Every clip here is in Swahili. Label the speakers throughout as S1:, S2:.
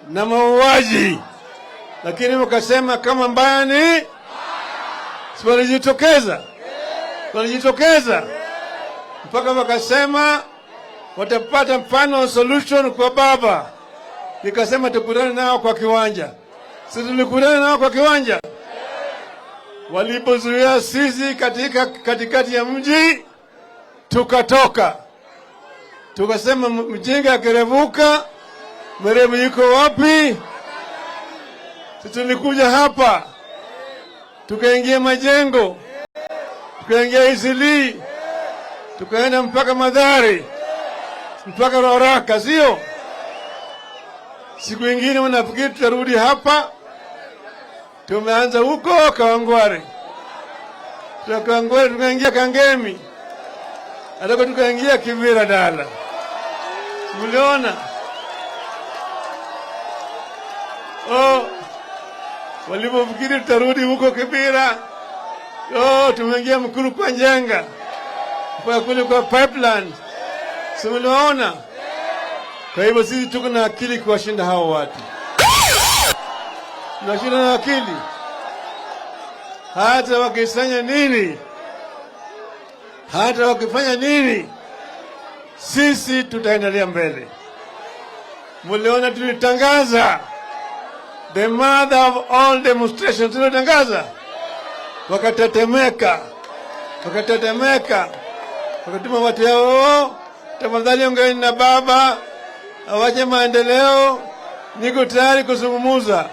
S1: na mauaji, lakini wakasema kama mbaya ni si walijitokeza, walijitokeza mpaka wakasema watapata final solution kwa baba. Nikasema tukutane nao kwa kiwanja. Si tulikutana nao kwa kiwanja? Walipozuia sisi katika katikati ya mji, tukatoka tukasema, mjinga akirevuka, mwerevu yuko wapi? Si tulikuja hapa tukaingia Majengo, tukaingia Eastleigh, tukaenda mpaka Mathare, mpaka Ruaraka, sio? Siku ingine wanafikiri tutarudi hapa. Tumeanza huko Kawangware, tuka Kawangware tukaingia Kangemi, atako tukaingia Kibera Dala. Mliona? Oh, walipofikiri tutarudi huko Kibera, oh, tumeingia Mukuru kwa Njenga mpaka kule kwa pipeline, si mliona? Kwa hivyo sisi tuko na akili kuwashinda hao watu, tunashinda na akili. Hata wakifanya nini, hata wakifanya nini, sisi tutaendelea mbele. Mliona tulitangaza the mother of all demonstrations, tulitangaza, wakatetemeka, wakatetemeka, wakatuma watu yao, tafadhali ongeeni na baba awache maendeleo, niko tayari kuzungumuza,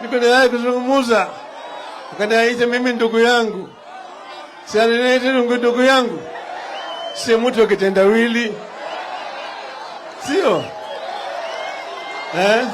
S1: niko tayari kuzungumuza. Wakaniita mimi ndugu yangu, si aliniita ndugu yangu, sio mtu wa kitendawili, sio eh?